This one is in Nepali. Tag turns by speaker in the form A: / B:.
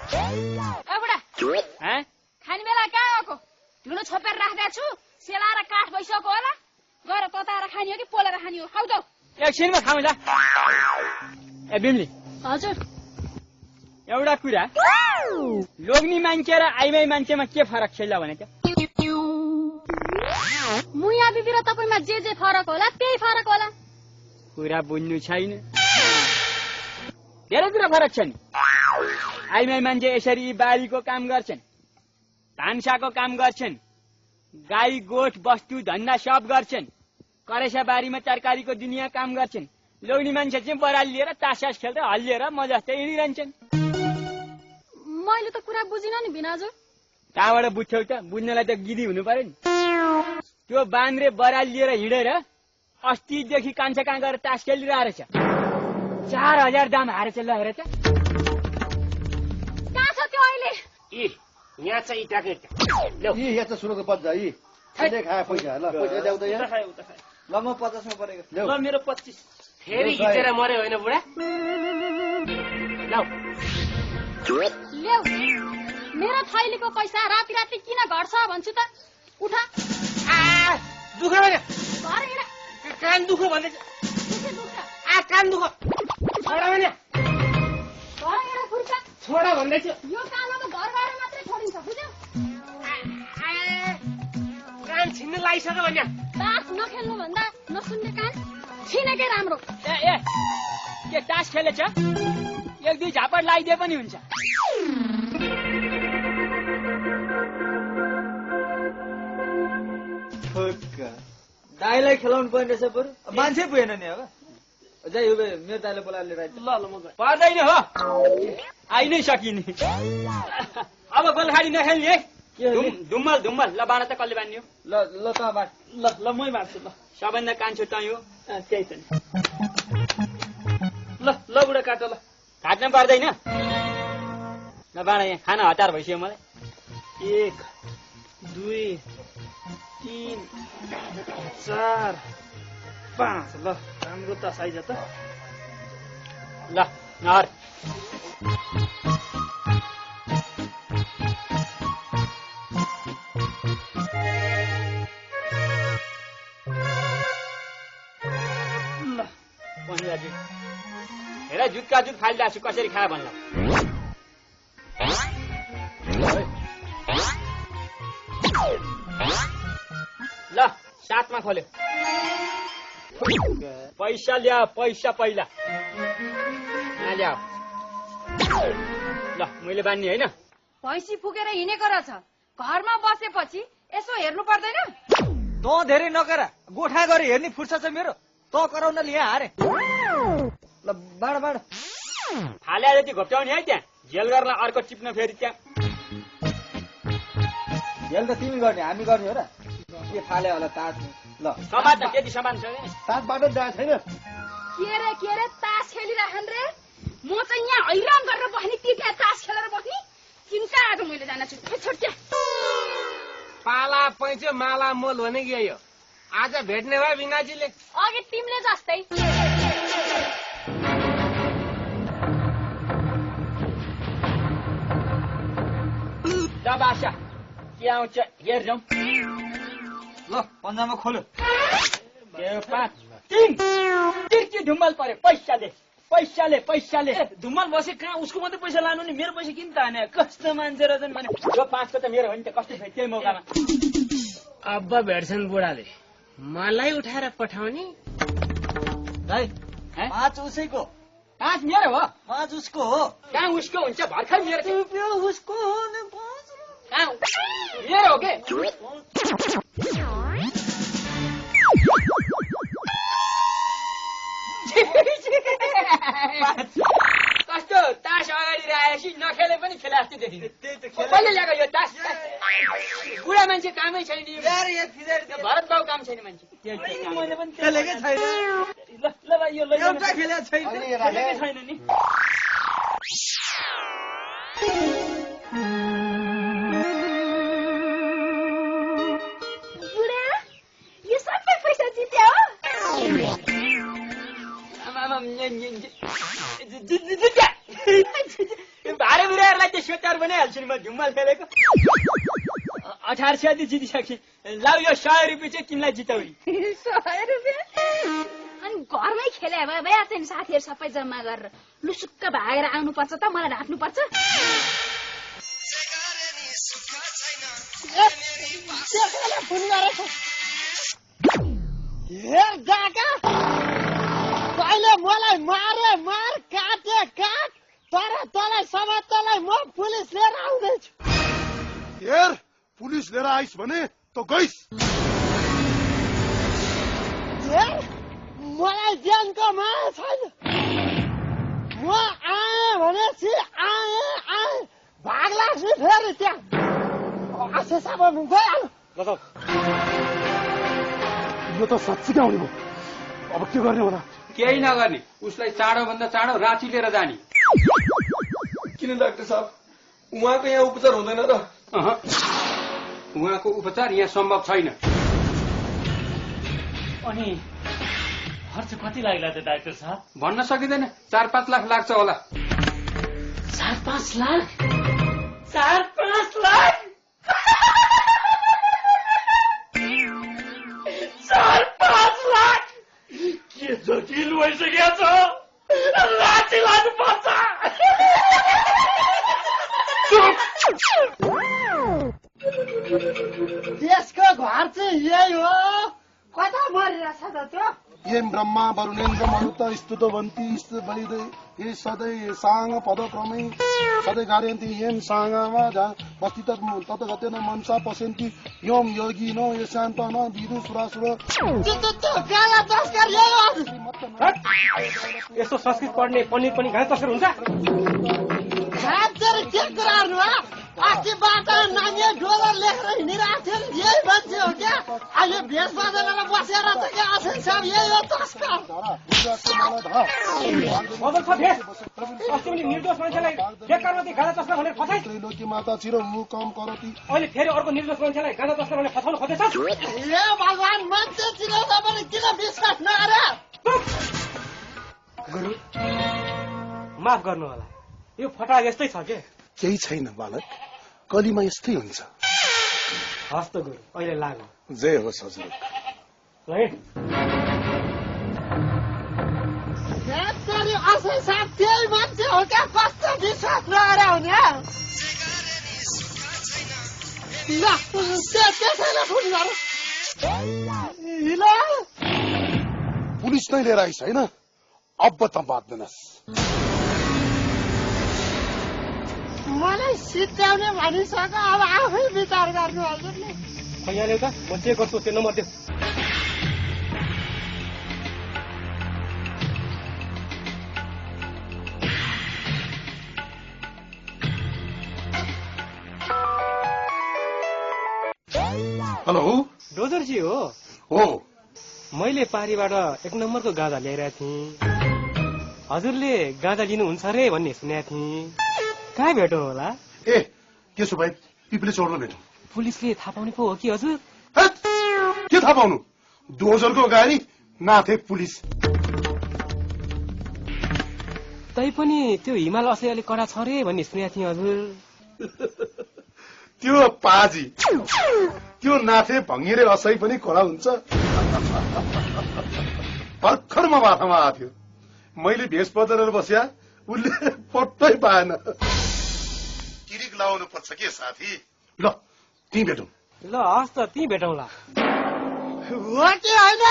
A: बुढा खाने बेला कहाँ गएको ढुँडो छोपेर राखेको छु सेलाएर काठ भइसक्यो होला गएर तताएर खाने हो कि पोलेर खाने हो खाऊ त
B: एकछिनमा खाऊ ल ए बिमली
A: हजुर
B: एउटा कुरा लोग्ने मान्छे र आइमाई मान्छेमा के फरक छ ल भने त
A: मुया बिबी र तपाईमा जे फरक होला त्यही फरक होला
B: कुरा बुझ्नु छैन धेरै कुरा फरक छ नि आइमाई मान्छे यसरी बारीको काम गर्छन् भान्साको काम गर्छन् गाई गोठ वस्तु धन्दा सब गर्छन् करेसा बारीमा तरकारीको दुनियाँ काम गर्छन् लोग्ने मान्छे चाहिँ बराली लिएर तास खेल्दै हल्लिएर म जस्तै हिँडिरहन्छन्
A: मैले त कुरा बुझिन नि बिनाजु
B: कहाँबाट बुझ्छौ त बुझ्नलाई त गिदी हुनु पर्यो नि त्यो बान्द्रे बराली लिएर हिँडेर अस्तिदेखि कान्छा कहाँ गएर तास खेलिरहेको छ 4000 दाम हारेछ ल हेर त
A: कहाँ छ त्यो अहिले
C: यहाँ चाहिँ इटाकै
D: यहाँ त सुनको बज्जा खाए पैसा ल पैसा ल्याउ त यहाँ ल म 50 मा परेको
C: ल मेरो 25 फेरि हिचेर मर्यो होइन बुढा
A: ल्याउ मेरो थैलीको पैसा राति राति किन घट्छ भन्छु त उठा
C: दुख होइन
A: घर हिँड
C: कान दुख भन्दैछ कान दुख छोडा भने
A: घर हिँड फुर्का
C: छोडा भन्दैछ
A: यो काममा घर गएर मात्रै छोडिन्छ बुझ्यौ
C: कान छिन्न लागिसक्यो भने
A: तास नखेल्नु भन्दा नसुन्ने कान छिनेकै राम्रो
B: ए के तास खेलेछ एक दुई झापड लगाइदिए पनि हुन्छ
D: दाइलाई खेलाउनु पर्ने रहेछ बरु मान्छे पुगेन नि अब जाइ हो मेरो दाइलाई बोलाएर लिएर
C: ल म
B: पर्दैन हो आइ नै सकिने अब गोलखाडी नखेल्ने है धुम्मल धुम्मल ल बाँड त कसले बाँध्यो
D: ल ल त बाँड
C: ल मै बाँड्छु ल
B: सबभन्दा कान्छो तँ हो
C: त्यही त ल ल बुढा काट ल
B: काट्न पर्दैन ल बाँड यहाँ खाना हतार भइसक्यो मलाई
C: 1 2 3 4 5 ल राम्रो त साइज त
B: ल नहर हेर जुटका जुट फालिरहेको छु कसरी खायो भन्ला ल साथमा खोल्यो पैसा ल्या पैसा पहिला ल्या ल मैले बान्ने होइन
A: भैँसी फुकेर हिँडेको रहेछ घरमा बसेपछि यसो हेर्नु पर्दैन
D: त धेरै नकर गोठा गरे हेर्ने फुर्सद छ मेरो त कराउनले यहाँ हारे ल बाड बाड
B: फाल्या जति घोप्ट्याउने है त्यहाँ झेल गर्न अर्को टिप्न फेरि त्यहाँ
D: झेल त तिमी गर्ने हामी गर्ने हो र के फाले होला तास ल
B: समान त त्यति समान छ
D: तास बाटो जाएको छैन
A: के रे तास खेलिराखन रे म चाहिँ यहाँ हैरान गरेर बस्ने त्यहाँ तास खेलेर बस्ने चिन्ता आज मैले जान छु छोड्या
C: पाला पैँचो माला मोल भने के यो आज भेट्ने भयो बिनाजीले
A: अघि तिमीले जस्तै
B: ल बासा के आउँछ हेर जाउँ
D: ल पन्जामा खोल्यो
B: 5 3 ढुम्मल पर्यो पैसाले
C: धुम्मल बसे कहाँ उसको मात्रै पैसा लानु नि मेरो पैसा किन त हाने
B: कस्तो मान्छे रहेछ भने यो 5 त मेरो हो नि त कस्तो छ त्यही मौकामा
C: अब भेट्छन् बुढाले मलाई उठाएर पठाउने
D: दाइ 5 उसैको
B: 5 मेरो हो
D: 5 उसको हो
B: कहाँ उसको हुन्छ भर्खर मेरो
D: उसको हो
B: मेरो हो के कस्तो तास अगाडि राखेपछि नखेले पनि खेला जस्तो देखिन्छ कसले ल्याएको यो तास बुढा मान्छे कामै छैन भरत बाउ काम छैन मान्छे
D: मैले पनि खेलेकै छैन
B: ल यो
D: एउटा खेलेको छैन
B: नि
A: बुढा यो सबै पैसा जित्या हो
B: भाडा बिराहरूलाई त्यो स्वेटर बनाइहाल्छु नि म झुम्मल खेलेको 1800 जितिसके लाउ यो 100 रुपियाँ चाहिँ तिमीलाई जिताउरी
A: 100 रुपियाँ अनि घरमै खेले भए चाहिँ साथीहरू सबै जम्मा गरेर लुसुक्क भागेर आउनुपर्छ त मलाई ढाक्नुपर्छ
E: कहिले मलाई मारे मार काटे काट तर तँलाई समात्नलाई म पुलिस लिएर आउँदैछु
F: हेर पुलिस लिएर आइस भने त गइस
E: मलाई ज्यानको माया छैन म आएँ भनेपछि आएँ भाग लाग्छु फेरि त्यहाँ आशेसम्म गइहाल्नु
F: यो त साँच्चीकै आउने भयो अब के गर्ने होला
C: केही नगर्ने उसलाई चाँडो भन्दा चाँडो राँची लिएर जाने
F: किन डाक्टर साहब उहाँको यहाँ उपचार हुँदैन र
C: उहाँको उपचार यहाँ सम्भव छैन
G: अनि खर्च कति लाग्ला त डाक्टर साहब
C: भन्न सकिँदैन 4-5 लाख लाग्छ होला
G: 4-5 लाख 4-5 लाख 4-5 लाख के जटिल भइसकेको छ लाठी लानुपर्छ
E: देशको घर चाहिँ यही हो कता मरिरहेछ त त्यो
F: येम ब्रह्मा वरुणेन्द्र मरुत स्तुतवन्ति स्तुवैदे ये सदै साङ पदक्रमै सदै गार्यन्ति येम साङमा जा बस्ति ततगतेन मनसा पश्यन्ति योम योगिनो यशान्तन विदु सुरासुर
E: गाला तस्कर यही हो
D: यस्तो संस्कृत पढ्ने पण्डित पनि गाला तस्कर हुन्छ
E: के कुराहरू हो अस्तिबाट नानी डोलर लेखेर हिँडिरहेको थियो नि यही मान्छे हो क्या अहिले भेष बदलेर बसेर त क्या असेन साहब यही हो तस्कर
D: बदल छ भेष अस्ति पनि निर्दोष मान्छेलाई बेकारमाथि गाला तस्कर भनेर फसाइ
F: त्रैलोकी माता चिर हुकम करती
D: अहिले फेरि अर्को निर्दोष मान्छेलाई गाला तस्कर भनेर फसाउन खोजेछ
E: हे भगवान मान्छे चिनाउँदा पनि किन विश्वास नगरे
D: गुरु माफ गर्नु होला यो फटा यस्तै छ के
F: केही छैन बालक कलीमा यस्तै हुन्छ
D: हस्त गुरु अहिले लाग्यो
F: जय होस् हजुर
E: असेन साहब त्यही मान्छे हो क्या कस्तो विश्वास नगरे हुने त्यसैले फोन गर
F: पुलिस नै लिएर आइस होइन अब त बाँच्दैनस्
E: मलाई सिद्ध्याउने भनिसक्यो अब आफै विचार गर्नु हजुरले
D: यहाँ ल्याउ त म चेक गर्छु त्यो नम्बर देऊ
F: हेलो
D: डोजरजी हो मैले पारीबाट 1 नम्बरको गाँजा ल्याइरहेको थिएँ हजुरले गाँजा लिनुहुन्छ रे भन्ने सुनेको थिएँ कहाँ भेटो होला
F: ए त्यसो भए पिपले चोर्न भेटौँ
D: पुलिसले थाहा पाउने पो हो कि हजुर
F: के थाहा पाउनु डोजरको गाडी नाथे पुलिस
D: तैपनि त्यो हिमाल असै अलिक कडा छ रे भन्ने सुनेको थिएँ हजुर
F: त्यो पाजी त्यो नाथे भङ्गिरे असै पनि कडा हुन्छ भर्खर म माथामा आएको थियो मैले भेष बदलेर बस्या उसले पट्टै पाएन किरिक लाउनु पर्छ के साथी ल त्यहीँ भेटौँ
D: ल हस् त त्यहीँ भेटौँला
E: हो कि होइन